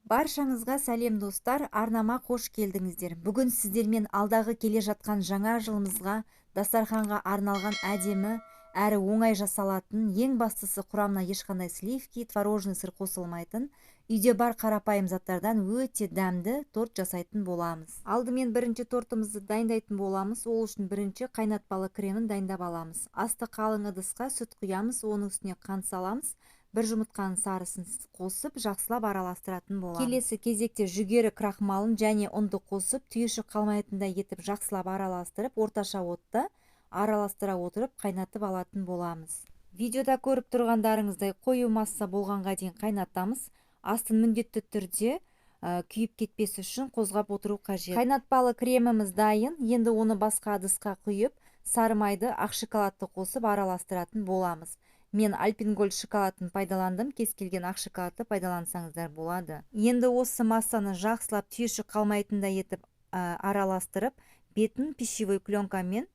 Баршаңызға сәлем достар, арнама қош келдіңіздер. Бүгін сіздермен алдағы келе жатқан жаңа жылымызға дастарханға арналған әдемі, әрі оңай жасалатын, ең бастысы құрамына ешқандай сливки, творожный сыр қосылмайтын, үйде бар қарапайым заттардан өте дәмді торт жасайтын боламыз. Алдымен бірінші тортымызды дайындайтын боламыз. Ол үшін бірінші қайнатпалы кремін дайындап аламыз. Асты қалың ыдысқа сүт құямыз, оның үстіне қант саламыз. Бір жұмыртқаның сарысын қосып, жақсылап араластыратын боламыз. Келесі кезекте жүгері крахмалын және ұнды қосып, түйіршік қалмайтындай етіп жақсылап араластырып, орташа отта араластыра отырып қайнатып алатын боламыз. Видеода көріп тұрғандарыңыздай қою масса болғанға дейін қайнатамыз. Астын міндетті түрде күйіп кетпес үшін қозғап отыру қажет. Қайнатпалы креміміз дайын. Енді оны басқа ыдысқа құйып, сары майды, ақ шоколадты қосып араластыратын боламыз. Мен Альпен Гольд шоколадын пайдаландым, кез келген ақ шоколадты пайдалансаңыздар болады. Енді осы массаны жақсылап түйіршік қалмайтындай етіп араластырып, бетін пищевой пленкамен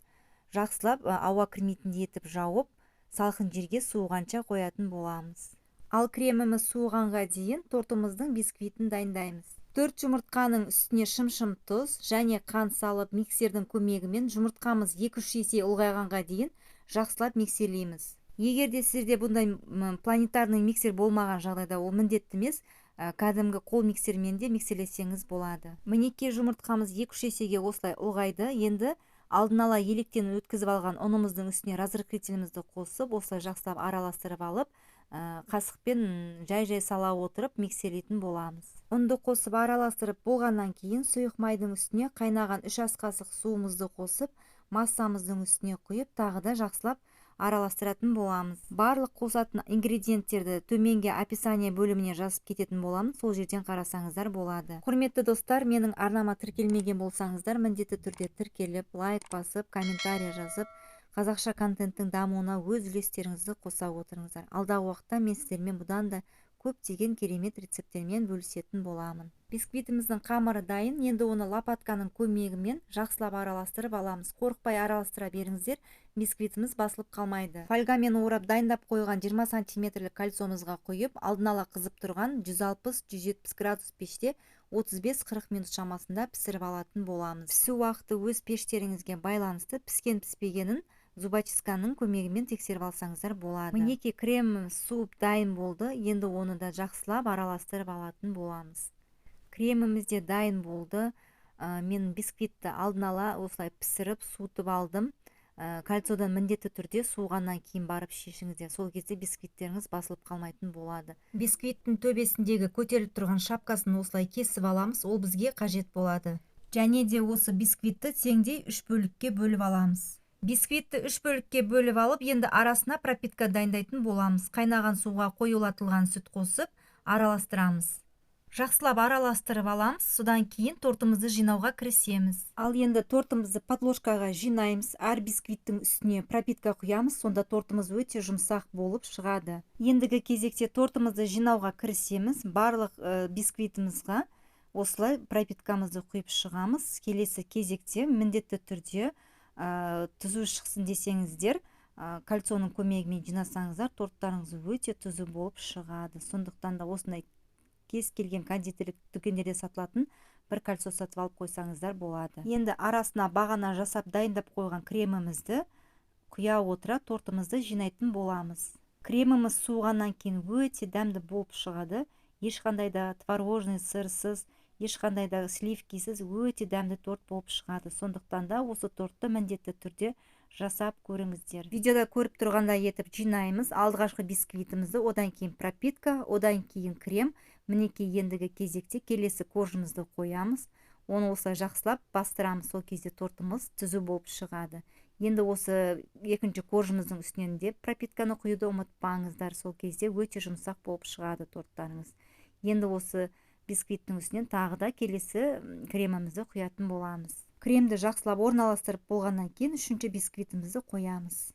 жақсылап ауа кірмейтіндей етіп жауып, салқын жерге суығанша қоятын боламыз. Ал креміміз суығанға дейін тортымыздың бисквитін дайындаймыз. 4 жұмыртқаның үстіне шым-шым тұз және қант салып, миксердің көмегімен жұмыртқамыз 2-3 есе ұлғайғанға дейін жақсылап миксерлейміз. Егер де сіздерде бұндай планетарный миксер болмаған жағдайда, ол міндетті емес, кәдімгі қол миксермен де миксерлесеңіз болады. Мінекей жұмыртқамыз 2-3 есеге осылай ұлғайды. Енді алдын ала електен өткізіп алған ұнымыздың үстіне разрыхлителімізді қосып, осылай жақсылап араластырып алып, қасықпен жай-жай сала отырып миксерлейтін боламыз. Ұнды қосып араластырып болғаннан кейін сұйық майдың үстіне қайнаған 3 ас қасық суымызды қосып, массамыздың үстіне құйып, тағы да жақсылап араластыратын боламыз. Барлық қосатын ингредиенттерді төменгі описание бөліміне жазып кететін боламын, сол жерден қарасаңыздар болады. Құрметті достар, менің арнама тіркелмеген болсаңыздар, міндетті түрде тіркеліп, лайк басып, комментарий жазып, қазақша контенттің дамуына өз үлестеріңізді қоса отырыңыздар. Алдағы уақытта мен сіздермен бұдан да көптеген керемет рецепттермен бөлісетін боламын. Бисквитіміздің қамыры дайын. Енді оны лопатканың көмегімен жақсылап араластырып аламыз. Қорықпай араластыра беріңіздер, бисквитіміз басылып қалмайды. Фольгамен орап дайындап қойған 20 сантиметрлік кольцомызға құйып, алдын ала қызып тұрған 160-170 градус пеште 35-40 минут шамасында пісіріп алатын боламыз. Пісу уақыты өз пештеріңізге байланысты, піскен піспегенін зубочистканың көмегімен тексеріп алсаңыздар болады. Мінекей креміміз суып дайын болды. Енді оны да жақсылап араластырып алатын боламыз. Креміміз де дайын болды. Мен бисквитті алдын ала осылай пісіріп, суытып алдым. Кольцодан міндетті түрде суығаннан кейін барып шешіңіздер. Сол кезде бисквиттеріңіз басылып қалмайтын болады. Бисквиттің төбесіндегі көтеріліп тұрған шапкасын осылай кесіп аламыз. Ол бізге қажет болады. Және де осы бисквитті теңдей 3 бөлікке бөліп аламыз. Бисквитті 3 бөлікке бөліп алып, енді арасына пропитка дайындайтын боламыз. Қайнаған суға қоюлатылған сүт қосып, араластырамыз. Жақсылап араластырып аламыз, содан кейін тортымызды жинауға кірісеміз. Ал енді тортымызды подложкаға жинаймыз, әр бисквиттің үстіне пропитка құямыз, сонда тортымыз өте жұмсақ болып шығады. Ендігі кезекте тортымызды жинауға кірісеміз. Барлық бисквитімізға осылай пропиткамызды құйып шығамыз. Келесі кезекте міндетті түрде түзу шықсын десеңіздер, кольцоның көмегімен жинасаңыздар, торттарыңыз өте түзу болып шығады. Сондықтан да осындай кез келген кондитерлік дүкендерде сатылатын бір кольцо сатып алып қойсаңыздар болады. Енді арасына бағана жасап дайындап қойған кремімізді құя отыра тортымызды жинайтын боламыз. Креміміз суығаннан кейін өте дәмді болып шығады. Ешқандай да творожный сырсыз, ешқандай да сливкисіз өте дәмді торт болып шығады. Сондықтан да осы тортты міндетті түрде жасап көріңіздер. Видеода көріп тұрғандай етіп жинаймыз. Алғашқы бисквитімізді, одан кейін пропитка, одан кейін крем. Мінекей ендігі кезекте келесі коржымызды қоямыз. Оны осылай жақсылап бастырамыз. Сол кезде тортымыз түзу болып шығады. Енді осы екінші коржымыздың үстінен де пропитканы құюды ұмытпаңыздар. Сол кезде өте жұмсақ болып шығады торттарыңыз. Енді осы бисквиттің үстінен тағы да келесі кремімізді құятын боламыз. Кремді жақсылап орналастырып болғаннан кейін үшінші бисквитімізді қоямыз.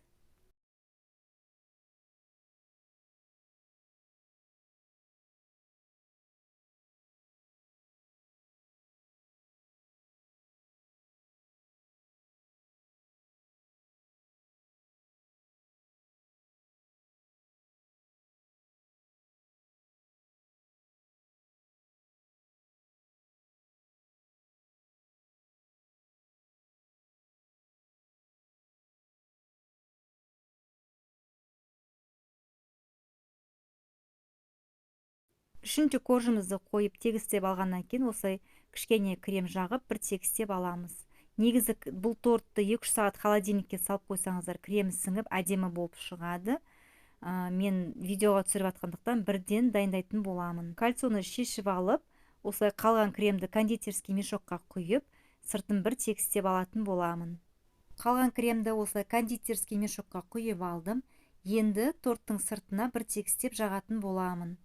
Үшінші коржымызды қойып тегістеп алғаннан кейін осылай кішкене крем жағып бір тегістеп аламыз. Негізі бұл тортты 2-3 сағат холодильникке салып қойсаңыздар, кремі сіңіп әдемі болып шығады. Мен видеоға түсіріп жатқандықтан бірден дайындайтын боламын. Кольцоны шешіп алып, осылай қалған кремді кондитерский мешокқа құйып, сыртын бір тегістеп алатын боламын. Қалған кремді осылай кондитерский мешокқа құйып алдым. Енді торттың сыртына бір тегістеп жағатын боламын.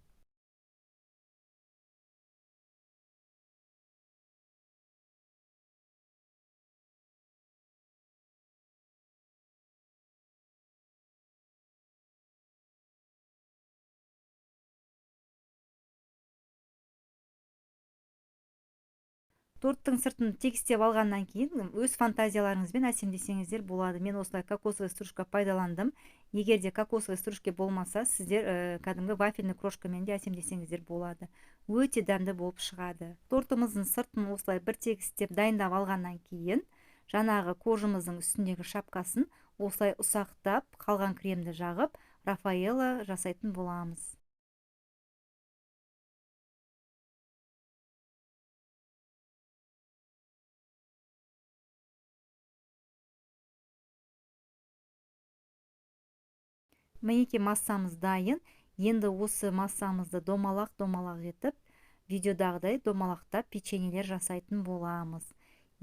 Торттың сыртын тегістеп алғаннан кейін өз фантазияларыңызбен әсемдесеңіздер болады. Мен осылай кокосовый стружка пайдаландым. Егер де кокосовый стружка болмаса, сіздер кәдімгі вафельный крошкамен де әсемдесеңіздер болады. Өте дәмді болып шығады. Тортымыздың сыртын осылай бір тегістеп дайындап алғаннан кейін жаңағы коржымыздың үстіндегі шапкасын осылай ұсақтап, қалған кремді жағып, Рафаэлло жасайтын боламыз. Мінекей массамыз дайын. Енді осы массамызды домалақ-домалақ етіп, видеодағыдай домалақтап печеньелер жасайтын боламыз.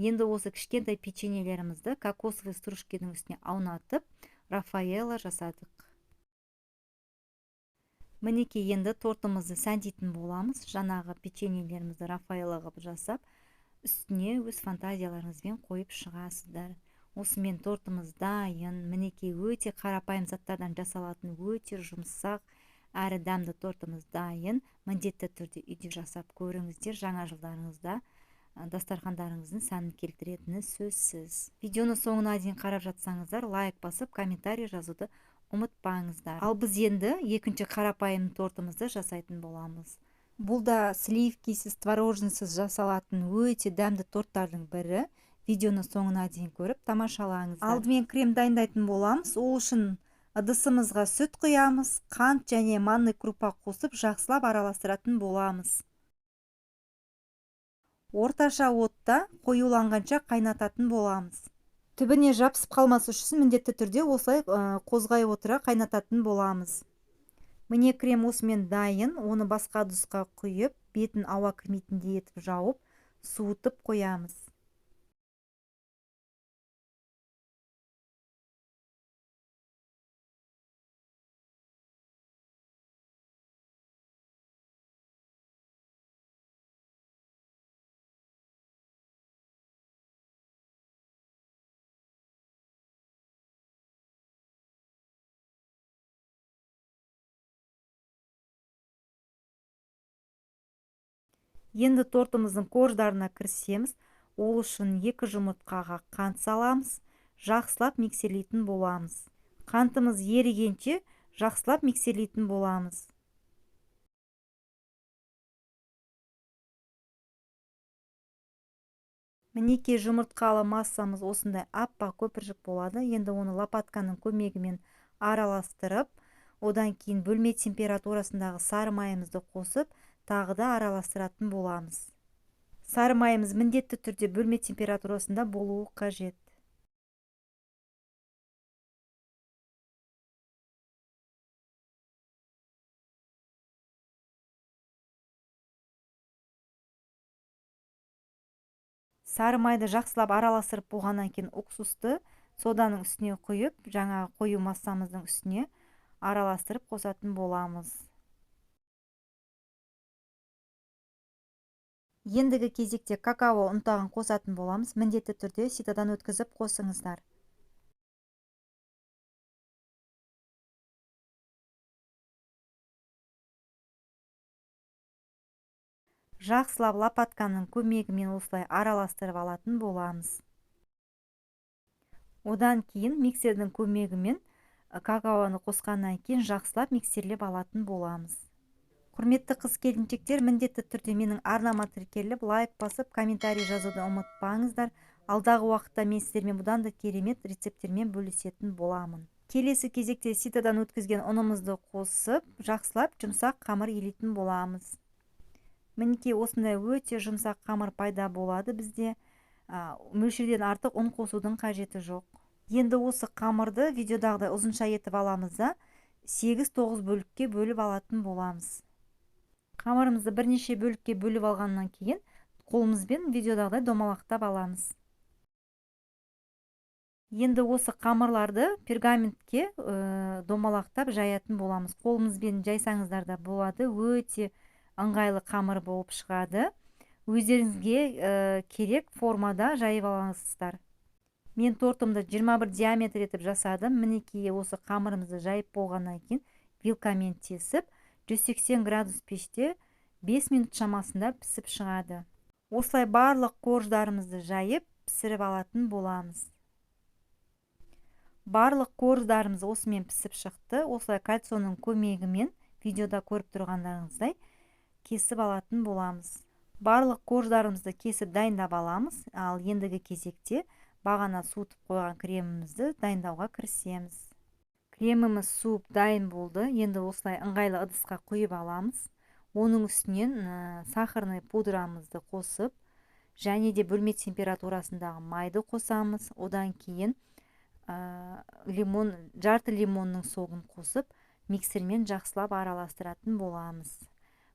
Енді осы кішкентай печеньелерімізді кокосовый стружканың үстіне аунатып, Рафаэлло жасадық. Мінекей енді тортымызды сәндейтін боламыз. Жаңағы печеньелерімізді Рафаэлло қылып жасап, үстіне өз фантазияларыңызбен қойып шығасыздар. Осымен тортымыз дайын. Мінекей өте қарапайым заттардан жасалатын өте жұмсақ әрі дәмді тортымыз дайын. Міндетті түрде үйде жасап көріңіздер. Жаңа жылдарыңызда дастархандарыңыздың сәнін келтіретіні сөзсіз. Видеоны соңына дейін қарап жатсаңыздар, лайк басып, комментарий жазуды ұмытпаңыздар. Ал біз енді екінші қарапайым тортымызды жасайтын боламыз. Бұл да сливкисіз, творожныйсыз жасалатын өте дәмді торттардың бірі. Видеоны соңына дейін көріп тамашалаңыздар. Алдымен крем дайындайтын боламыз. Ол үшін ыдысымызға сүт құямыз, қант және манный крупа қосып жақсылап араластыратын боламыз. Орташа отта қоюланғанша қайнататын боламыз. Түбіне жабысып қалмас үшін міндетті түрде осылай қозғай отыра қайнататын боламыз. Міне крем осымен дайын. Оны басқа ыдысқа құйып, бетін ауа кірмейтіндей етіп жауып, суытып қоямыз. Енді тортымыздың корждарына кірісеміз. Ол үшін 2 жұмыртқаға қант саламыз, жақсылап миксерлейтін боламыз. Қантымыз ерігенше жақсылап миксерлейтін боламыз. Мінекей жұмыртқалы массамыз осындай аппақ көпіршік болады. Енді оны лопатканың көмегімен араластырып, одан кейін бөлме температурасындағы сары майымызды қосып, тағы да араластыратын боламыз. Сары майымыз міндетті түрде бөлме температурасында болуы қажет. Сары майды жақсылап араластырып болғаннан кейін уксусты соданың үстіне құйып, жаңағы қою массамыздың үстіне араластырып қосатын боламыз. Ендігі кезекте какао ұнтағын қосатын боламыз. Міндетті түрде ситадан өткізіп қосыңыздар. Жақсылап лопатканың көмегімен осылай араластырып алатын боламыз. Одан кейін миксердің көмегімен какаоны қосқаннан кейін жақсылап миксерлеп алатын боламыз. Құрметті қыз-келіншектер, міндетті түрде менің арнама тіркеліп, лайк басып, комментарий жазуды ұмытпаңыздар. Алдағы уақытта мен сіздермен бұдан да керемет рецепттермен бөлісетін боламын. Келесі кезекте ситадан өткізген ұнымызды қосып, жақсылап жұмсақ қамыр илейтін боламыз. Мінекей, осындай өте жұмсақ қамыр пайда болады бізде. Мөлшерден артық ұн қосудың қажеті жоқ. Енді осы қамырды видеодағыдай ұзынша етіп аламыз да 8-9 бөлікке бөліп алатын боламыз. Қамырымызды бірнеше бөлікке бөліп алғаннан кейін қолымызбен видеодағыдай домалақтап аламыз. Енді осы қамырларды пергаментке домалақтап жаятын боламыз. Қолымызбен жайсаңыздар да болады, өте ыңғайлы қамыр болып шығады. Өздеріңізге керек формада жайып аласыздар. Мен тортымды 21 диаметр етіп жасадым. Мінекей, осы қамырымызды жайып болғаннан кейін вилкамен тесіп 180 градус пеште 5 минут шамасында пісіп шығады. Осылай барлық корждарымызды жайып пісіріп алатын боламыз. Барлық корждарымыз осымен пісіп шықты. Осылай кальцоның көмегімен видеода көріп тұрғандарыңыздай кесіп алатын боламыз. Барлық корждарымызды кесіп дайындап аламыз. Ал ендігі кезекте бағана суытып қойған кремімізді дайындауға кірісеміз. Креміміз суып дайын болды. Енді осылай ыңғайлы ыдысқа құйып аламыз. Оның үстінен сахарный пудрамызды қосып, және де бөлме температурасындағы майды қосамыз. Одан кейін жарты лимонның согын қосып, миксермен жақсылап араластыратын боламыз.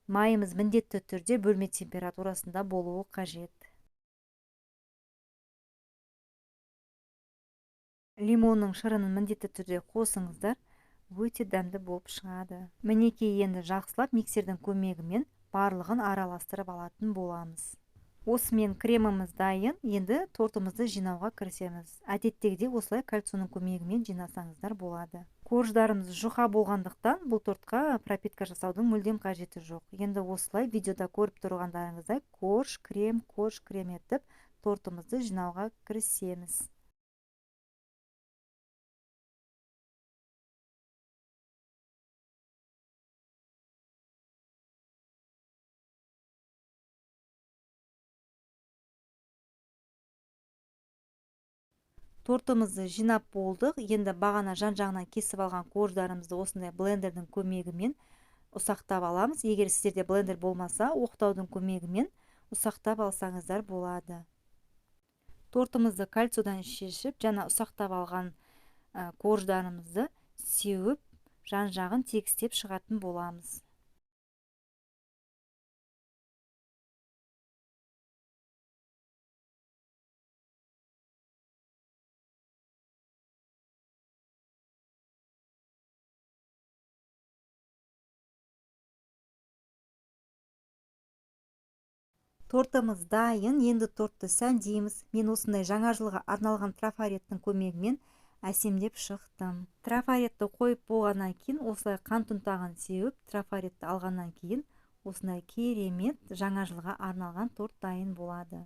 Майымыз міндетті түрде бөлме температурасында болуы қажет. Лимонның шырынын міндетті түрде қосыңыздар, өте дәмді болып шығады. Мінекей, енді жақсылап миксердің көмегімен барлығын араластырып алатын боламыз. Осымен креміміз дайын. Енді тортымызды жинауға кірісеміз. Әдеттегідей осылай кальцоның көмегімен жинасаңыздар болады. Корждарымыз жұқа болғандықтан бұл тортқа пропитка жасаудың мүлдем қажеті жоқ. Енді осылай видеода көріп тұрғандарыңыздай корж, крем, корж, крем етіп тортымызды жинауға кірісеміз. Тортымызды жинап болдық. Енді бағана жан-жағынан кесіп алған корждарымызды осындай блендердің көмегімен ұсақтап аламыз. Егер сіздерде блендер болмаса, оқтаудың көмегімен ұсақтап алсаңыздар болады. Тортымызды кальцодан шешіп, жаңа ұсақтап алған корждарымызды сеуіп, жан-жағын тегістеп шығатын боламыз. Тортымыз дайын. Енді тортты сәндейміз. Мен осындай жаңа жылға арналған трафареттің көмегімен әсемдеп шықтым. Трафаретті қойып болғаннан кейін осылай қант ұнтағын сеуіп, трафаретті алғаннан кейін осындай керемет жаңа жылға арналған торт дайын болады.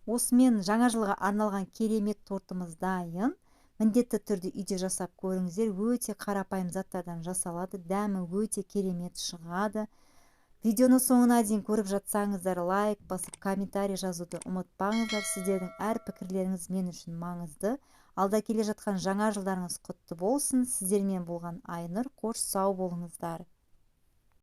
Осымен жаңа жылға арналған керемет тортымыз дайын. Міндетті түрде үйде жасап көріңіздер. Өте қарапайым заттардан жасалады. Дәмі өте керемет шығады. Видеоны соңына дейін көріп жатсаңыздар, лайк басып, комментарий жазуды ұмытпаңыздар. Сіздердің әр пікірлеріңіз мен үшін маңызды. Алда келе жатқан жаңа жылдарыңыз құтты болсын. Сіздермен болған Айнұр. Қош сау болыңыздар.